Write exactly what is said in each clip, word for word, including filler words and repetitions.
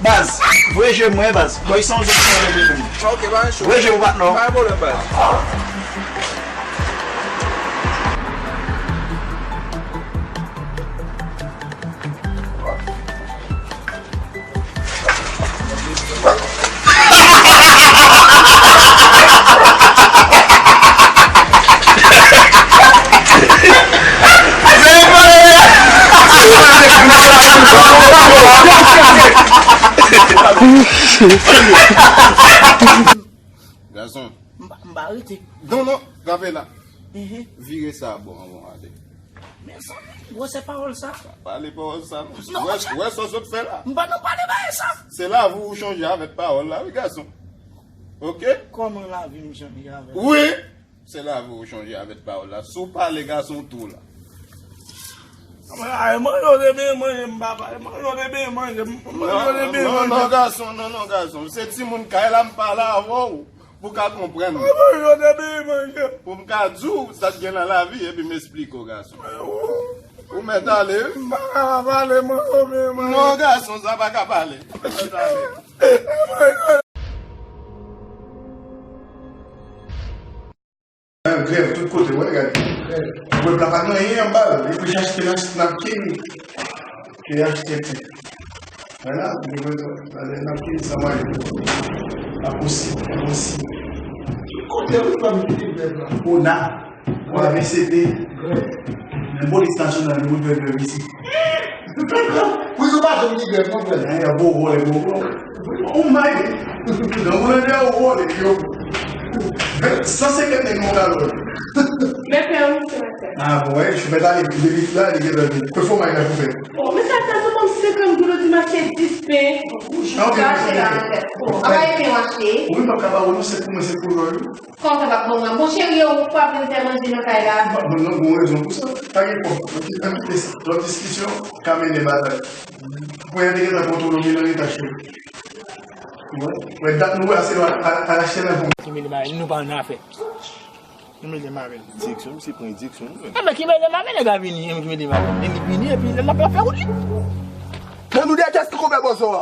Baz, voye je mwen, baz. Boy, se yon zòt ki voye je mwen. Ok, pa cho. Voye je mwen, patnò. Pa pwoblèm, baz. Gason. M pa, m pa rete. Non, non, kanpe la. Mhm. Vire sa bò anvan w ale. Mezanmi, gwosè pawòl sa. Pa pale pawòl sa, non. Non. Wè, wè sa w sot fè la. M pa nan pale bagay sa. Se lavi w chanje avèk pawòl la, wi, gason. Ok? Kòman lavi m chanje avèk? Wi! Se lavi w chanje avèk pawòl la. Si w pale, gason, w tou la. Ay, manje w te byen manje, m pa pale. Manje w te byen manje, m, manje w te byen manje. Non, non, non, gason, non, non, gason. Se timoun kay la, m pale avè w. Pou w ka konprann. Mwen, mwen, yo te byen manje. Pou m ka di w sa k gen nan lavi, epi m esplike w, gason. Ou mèt ale, wi. M pa ka pale, mwen, yo byen manje. Non, gason, sa pa ka pale. Ou mèt ale. Grèv tout kote, wè, gade. Wè, pla pa gen anyen anba l. Li pou achte nan, nan kin. Li achte. Wè la, li pou achte nan kin, sa mwen. Aposi, aposi. Tout kote, wi, pa m kite grèv la. Ona, wè, V C P. Grèv. Men polis nasyonal, li pou fè grèv isi. Pou yo pa janm gen grèv, non, frè. Ay, a bon, bon, bon, bon. Oh my. Nan moun an de a, bon, yo. San senkant nèg nan galon. Mèt fè wi, se mèt fè. Ah, bon, wè, je vais aller, depi la, li gen lè. Kòb fòmaj la pou fè. Bon, men sa, sa, se kòm senkant goud, ou di m achte dis pen. Ah, ok, ok, ok. Bon, a pa gen pen w achte. Wi, m pa ka ba ou, non, se pou mwen, se pou jòj. Kòman sa p ap bon nan? Bon, cheri, ou pa vin fè manje nan kay la? Bon, non, gon rezon pou sa. Pa gen pwoblèm. Ann kite sa. Lòt diskisyon ka mennen batay. Pou yon nèg gentan kontwole w, men nan leta, cheri. Wè, wè, dat nou wè, se al, al achte nan bon. Ki mele mare, nou pa nan afè. Nou mele mare. Direksyon, misye pran direksyon, nou menm. Enben, ki mele mare, nèg la vini, enben, ki mele mare. Nèg li vini, epi l ap fè wout li. Nan nou dèyè kès ki konpè bòzò a.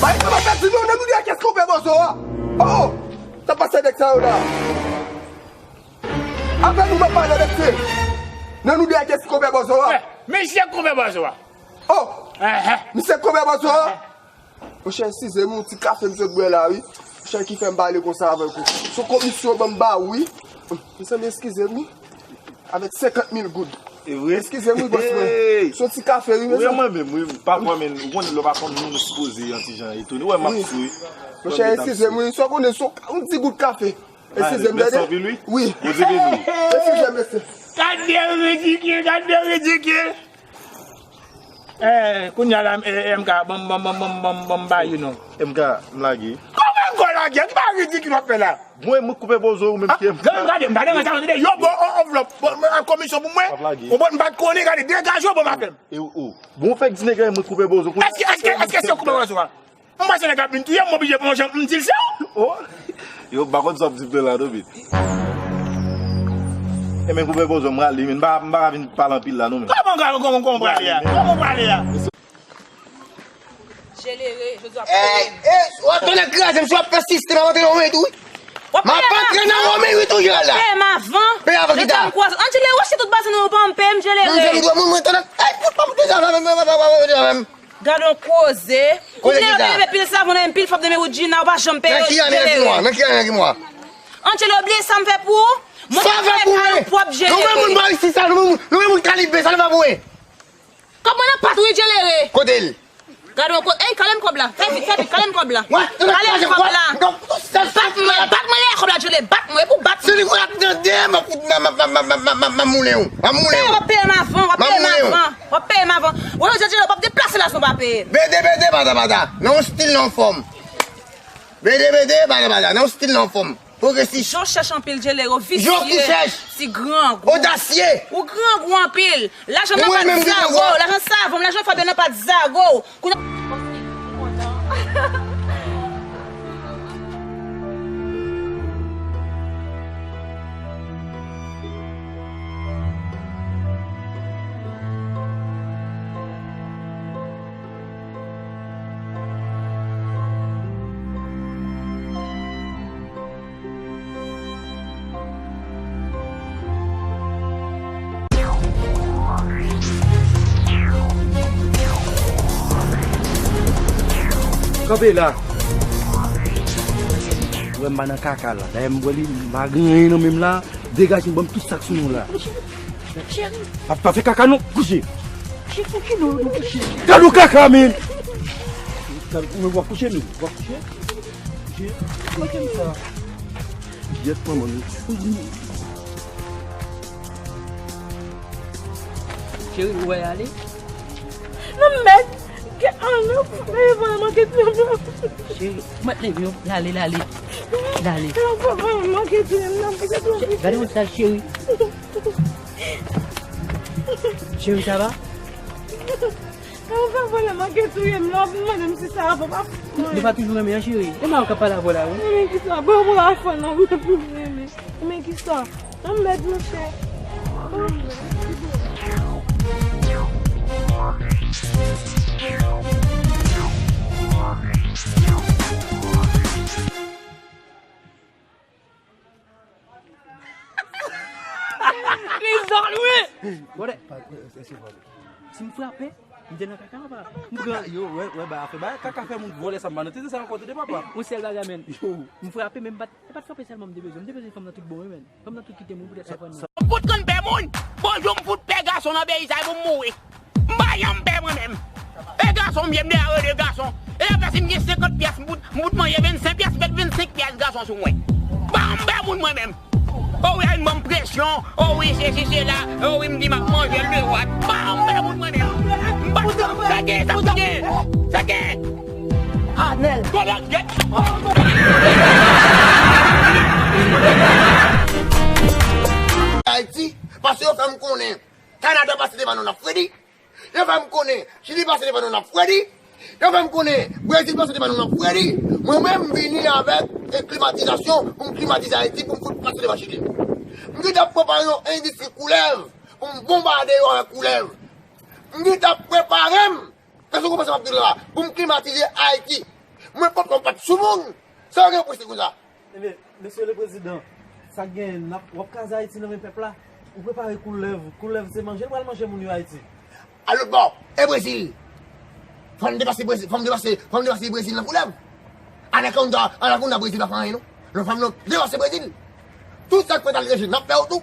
Bay, sa pa fè di non, nan nou dèyè kès konpè bòzò a. Oh! Sa pase avèk sa yo la. Apre nou, m ap pale avèk se. Nan nou dèyè kès konpè bòzò a. Eh, misye konpè bòzò a. Oh! Ehè. Misye konpè bòzò a. Monchè, eskize m, yon ti kafe m sot bwè la, wi. Monchè, ki fè m pale konsa avèk ou. Se yon komisyon ban m ba ou, wi. Mezanmi, eskize m, wi. Avèk senkant mil goud. E vre? Eskize m, wi, bòs mwen. Hey! Se yon ti kafe, wi, mezanmi. Wi, mwen menm, wi. Pafwa, men, ou konnen lè w pa konn moun, ou sipoze yon ti jan etone. Ou wè m ap sou, wi. Monchè, eskize m, wi. Sa w konnen, se yon ti goud kafe. Eskize m, tande? Mèsi anpil, wi. Wi. Bondye beni w. Eskize m, mesye. Gade ridikil, gade ridikil. Eh, kounye a la, eh, M K, ban m, ban m, ban m, ban m, ban m, ban m ba you non. M K, m lage. Kòman m ka lage? Ki pa ridikil w ap fè la? Mwen, mwen koupe bòzò ou menm ki M K. Gade, gade, m pa nan sa, yo, bon, on, anvlòp, bon, mwen, an komisyon pou mwen. W ap lage. Ou bon, m pa t konnen, gade, degaje w, bon, m ap fè m. E, o, o. Bon, fèk di nèg la, mwen koupe bòzò. Èske, èske, èske se w koupe bòzò a? M panse nèg la ap vin touye m, m oblije pran jan m di l se ou. Oh. Yo, m pa konn sa w ap di m la, non, men. E men, koupe bòzò, m prale, men. M pa, m pa ka vin pale anpil la, non, men. Kòman, kòman, kòman, kòman w prale a? Kòman w prale a? Jelere, jodi w ap peye m. Ey, ey, w ap tounen kraze m, si w ap pèsiste, m ap antre nan yon tou, wi. M ap antre nan yon wi tou, Jelere. W ap peye m avan. Peye avan ki ta? Anjile, w achte tout bagay nou, ou pa janm peye m, Jelere. Mwen, mwen, mwen, mwen, ey, fout pa m deja, mwen, mwen, mwen, mwen, mwen, mwen, mwen. Gad on koze. Ou vle yo te leve pil savon nan menm, pil fòm nan men Woodjina, ou pa janm peye yo, Jelere. Nan ki ane ki mwa? Nan ki ane ki mwa? Anjele, ou bliye sa m fè pou ou? Mwen fè pou mwen. Pwòp, Jelere. Nou menm moun pa isi sa, nou menm moun, nou menm moun kalife sa, nou fè pou mwen. Kòb mwen nan pat ou wi, Jelere. Kote l? Gad on koze. Ey, kale m kòb la. Fè vit, fè vit, kale m kòb la. Kale m kòb la. Bat mwen, bat mwen, lè kòb la, Jelere, bat mwen, e pou bat mwen. Se li mwen ap tande, m ap, m ap, m ap moulen ou. M ap moulen ou. W ap peye m avan, w ap peye m avan. W ap peye m avan. Wè, yo di w ap deplase la, si w pa peye m. Bede, bede, bada, bada. Nan yon stil, nan yon fòm. Bede, bede, bada, bada. Nan yon stil, nan yon fòm. Pwogresis. Jan w chèch anpil, Jelere, w visye. Jan ki chèch. Ti grangou. Odasye. Ou grangou anpil. Lajan nan pat zago. Lajan savon, lajan Fabien nan pat zago. Kounye a Kanpe la. Ou wè m pa nan kaka la. Dayè m wè li, m pa gen anyen nan men m la. Degaje m, ban m tout sa k sou nou la. Cheri. Pa, pa fè kaka non, kouche. Cheri, pou ki nou, nou kouche? Gad ou kaka, men. Gad ou, men w ap kouche, men. W ap kouche? Kouche. Manke m sa. Gyèt manman nou. Cheri, ou wè ale? Non, mèt. Gen, ah, non, men vòlè manke touye m, non. Cheri, ou mèt leve, non. Lale, lale. Lale. Non, vòlè manke touye m, non, pou se tou. Gade yon sa, cheri. Cheri, sa va? An pa vòlè manke touye m, non, pou mande m si sa va, pa. Nou pa toujou renmen an, cheri. E mwen k ap pale avè w la, wi. Renmen ki sa? Bon, pou la fò, non, mwen pli renmen. Renmen ki sa? Anmèd, monchè. Krizòl, wi! Bòdè. Si m frape, m te nan kaka anba. M pran. Yo, wè, wè, ba, afè, ba, kaka fè moun vòlè sa, m pa nan tete sa ankò, tete papa. Yon sèl bagay, men. Yo. M frape, men m pa t, e pa t frape sèlman m te bezwen. M te bezwen fanm nan tout bon, wi, men. Fanm nan tout kite m, wi, poutèt sa fanm nan. M fout konn pè moun. Bon, jou m fout pè gason nan peyi sa, e pou m mouri. M pa janm pè mwen menm. E gason m ye, m deja rele gason. E apre si m gen senkant pyès, m fout, m fout manje vennsenk pyès, met vennsenk pyès gason sou mwen. M pa janm pè moun mwen menm. O wi, a vin ban m presyon. O wi, sesi, sela. O wi, m di m ap manje l dewa. M pa janm pè moun mwen menm. M pa, sa gen, sa gen, sa gen. Anèl. Kolòk, gen. Ayiti, paske yo fè m konnen Kanada pase devan nou, n ap fredi. Yo fè m konnen Chili pase devan nou, n ap fredi. Yo fè m konnen Brezil pase devan nou, n ap fredi. Mwen menm, m vini avèk, e, klimatizasyon pou m klimatize Ayiti, pou m fout pase devan Chili. M gentan prepare yon endistri koulèv pou m bonbade yo avèk koulèv. M gentan prepare m, èske w konprann sa m ap di w la? Pou m klimatize Ayiti. Mwen kont yon pat sou moun. Sa w gen prese konsa? Ebyen, mesye le prezidan, sa k genyen, n ap, w ap kraze Ayiti nan men pèp la. Ou prepare koulèv, koulèv se manje, l pral manje moun yo Ayiti. A lòt bò, e Brezil? Fò n depase Brezil, fò n depase, fò n depase Brezil nan koulèv. Anakonda, anakonda Brezil pa fè anyen non. Non, fò n depase Brezil. Tout sa k fèt aletranje, n ap fè yo tou.